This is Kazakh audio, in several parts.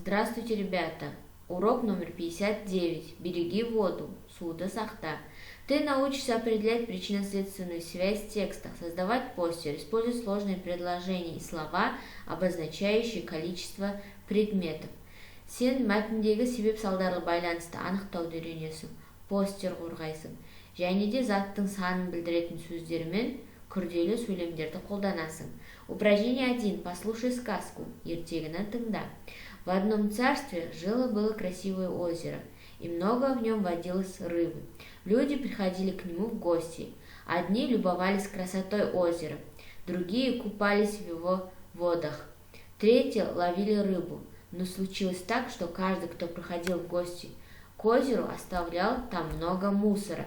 Здравствуйте, ребята! Урок номер 59. Береги воду. Суды сақта. Ты научишься определять причинно-следственную связь в текстах, создавать постер, использовать сложные предложения и слова, обозначающие количество предметов. Сен мәтіндегі себеп-салдарлы байланысты анықтауды үйренесің, постер қорғайсың және де заттың санын білдіретін сөздермен күрделі сөйлемдерді қолданасың. Упражнение 1. Послушай сказку. Ертегіні тыңда. В одном царстве жило-было красивое озеро, и много в нем водилось рыбы. Люди приходили к нему в гости. Одни любовались красотой озера, другие купались в его водах, третьи ловили рыбу. Но случилось так, что каждый, кто приходил в гости к озеру, оставлял там много мусора.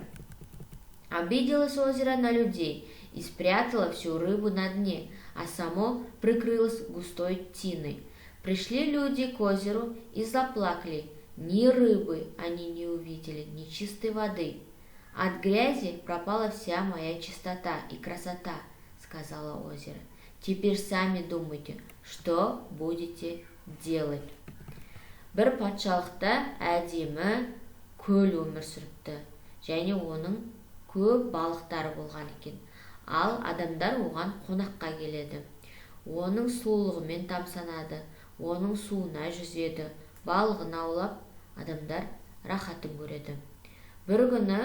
Обиделось озеро на людей и спрятало всю рыбу на дне, а само прикрылось густой тиной. Пришли люди к озеру и заплакали. Ни рыбы они не увидели, ни чистой воды. «От грязи пропала вся моя чистота и красота», — сказала озеро. «Теперь сами думайте, что будете делать». Бір патшалықта әдемі көл өмір сүріпті және оның көп балықтары болған екен. Ал адамдар оған қонаққа келеді, оның сұлулығымен тамсанады, оның суына жүзеді, балығын аулап, адамдар рахатын көреді. Бір күні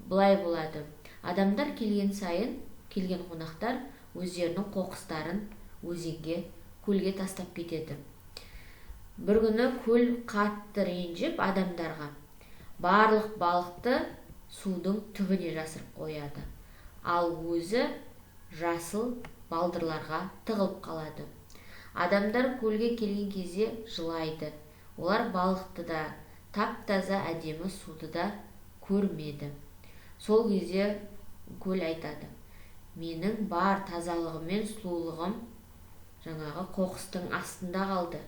былай болады: адамдар келген сайын, келген қонақтар өздерінің қоқыстарын өзенге, көлге тастап кетеді. Бір күні көл қатты ренжіп, адамдарға барлық балықты судың түбіне жасырып қояды, ал өзі жасыл балдырларға тығылып қалады. Адамдар көлге келген кезде жылайды. Олар балықты да, тап таза әдемі суды да көрмеді. Сол кезде көл айтады: «Менің бар тазалығым мен сұлулығым жаңағы қоқыстың астында қалды»,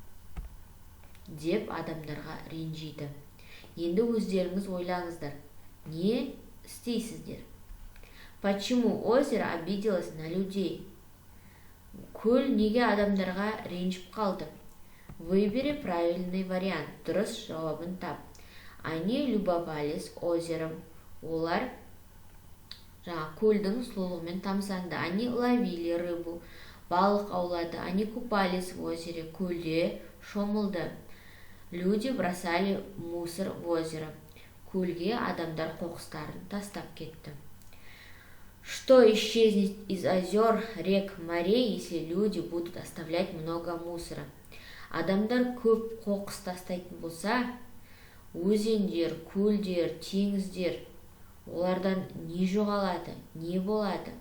— деп адамдарға ренжиді. Енді өздеріңіз ойлаңыздар, не істейсіздер? Почему озеро обиделось на людей? Көл неге адамдарға ренжіп қалды? Выбери правильный вариант. Дұрыс жауабын тап. Они любовались озером. Олар жаңа көлдің сұлулығымен тамсанды. Они ловили рыбу. Балық аулады. Они купались в озере. Көлде шомылды. Люди бросали мусор в озеро. Көлге адамдар қоқыстарын тастап кетті. Что исчезнет из озер, рек, морей, если люди будут оставлять много мусора? Адамдар көп қоқыс тастайтын болса, өзендер, көлдер, теңіздер, олардан не жоғалады, не болады?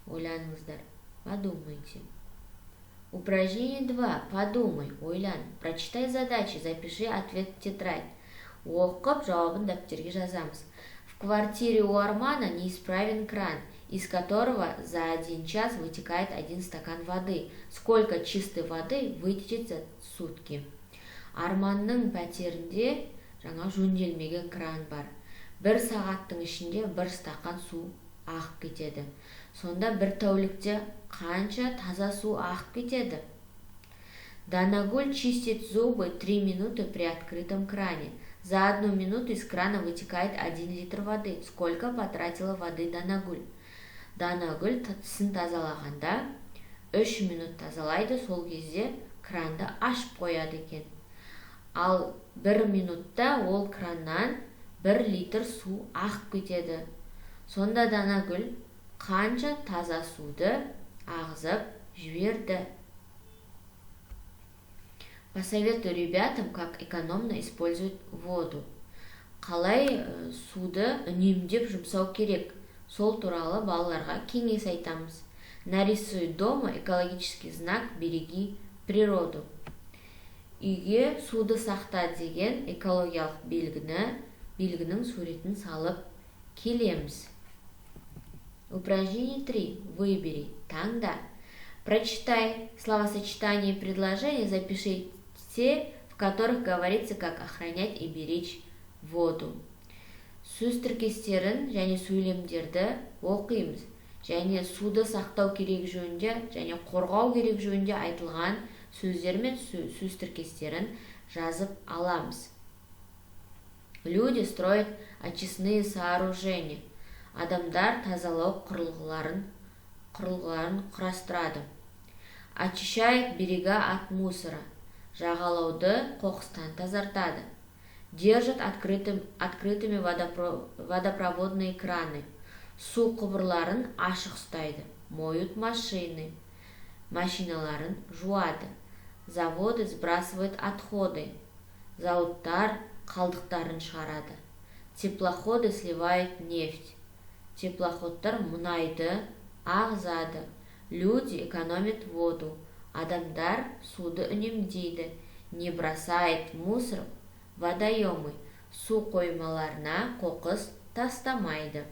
Ойланыңыздар, подумайте. Упражнение 2. Подумай, ойлан. Прочитай задачи, запиши ответ в тетрадь. Оқып, жауабын дәптерге жазамыз. В квартире у Армана неисправен кран, из которого за один час вытекает один стакан воды. Сколько чистой воды вытечет за сутки? Арманның пәтерінде жаңа жөнделмеген кран бар. Бір сағаттың ішінде бір стақан су ағып кетеді. Сонда бір тәулікте қанша таза су ағып кетеді? Данагуль чистит зубы 3 минуты при открытом кране. За одну минуту из крана вытекает 1 литр воды. Сколько потратила воды Данагуль? Данагүл тісін тазалағанда 3 минут тазалайды, сол кезде кранды ашып қояды екен. Ал бір минутта ол краннан 1 литр су ағып кетеді. Сонда Данагүл қанша таза суды ағызып жіберді? Посоветуй ребятам, как экономно использовать воду. Қалай суды үнемдеп жұмсау керек, сол туралы балаларға кеңес айтамыз. Нарисуй дома экологический знак «Береги природу». Үйге «Суды сақта» деген экологиялық белгінің суретін салып келеміз. Упражнение 3. Выбери. Таңда. Прочитай словосочетание и предложения, запиши те, в которых говорится, как охранять и беречь воду. Сөз тіркестерін және сөйлемдерді оқимыз. Және суды сақтау керек жөнінде және қорғау керек жөнінде айтылған сөздер мен сөз тіркестерін жазып аламыз. Люди строят очистные сооружения. Адамдар тазалау құрылғыларын құрастырады. Очищает берега от мусора. Жағалауды қоқыстан тазартады. Держат открытыми водопроводные краны. Су құбырларын ашық ұстайды. Моют машины. Машиналарын жуады. Заводы сбрасывают отходы. Зауыттар қалдықтарын шығарады. Теплоходы сливают нефть. Теплоходтар мұнайды ағызады. Люди экономят воду. Адамдар суды үнемдейді. Не бросает мусор в водоемы. Су қоймаларына қоқыс тастамайды.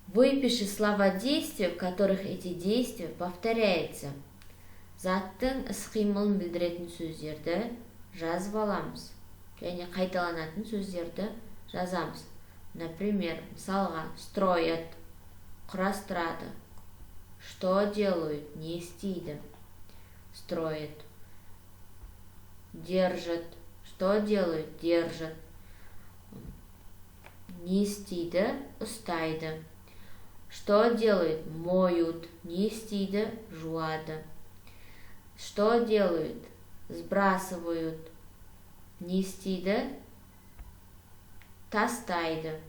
Выпиши слова действия, в которых эти действия повторяются. Заттың іс-қимылын білдіретін сөздерді жазып аламыз және қайталанатын сөздерді жазамыз. Например, мысалға, строят, құрастырады. Что делают, не істейді? Строят. Держат. Что делают? Держат. Не істейді? Ұстайды. Что делают? Моют. Не істейді? Жуады. Что делают? Сбрасывают. Не істейді? Тастайды.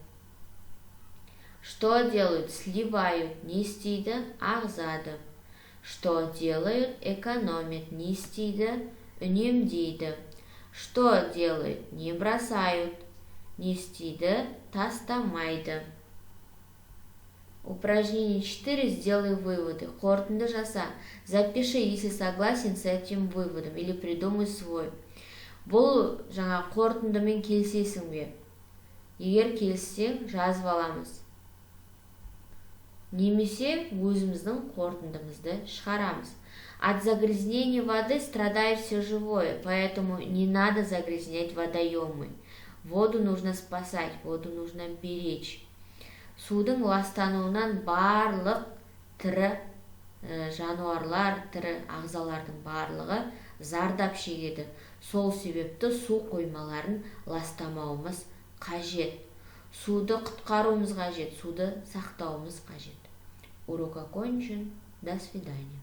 Что делают? Сливают. Не істейді? Ағызады. Что делают? Экономят. Не істейді? Үнемдейді. Что делают? Не бросают. Не істейді? Тастамайды. Упражнение 4. Сделай выводы. Қорытынды жаса. Запиши, если согласен с этим выводом, или придумай свой. Бұл жаңа қорытындымен келісесің бе? Егер келіссең, жазып аламыз. Немесе өзіміздің қорытындымызды шығарамыз. От загрязнения воды страдает все живое, поэтому не надо загрязнять водоемы. Воду нужно спасать, воду нужно беречь. Судың ластануынан барлық тірі жануарлар, тірі ағзалардың барлығы зардап шегеді. Сол себепті су қоймаларын ластамауымыз қажет. Суды құтқаруымыз қажет, суды сақтауымыз қажет. Урок окончен. До свидания.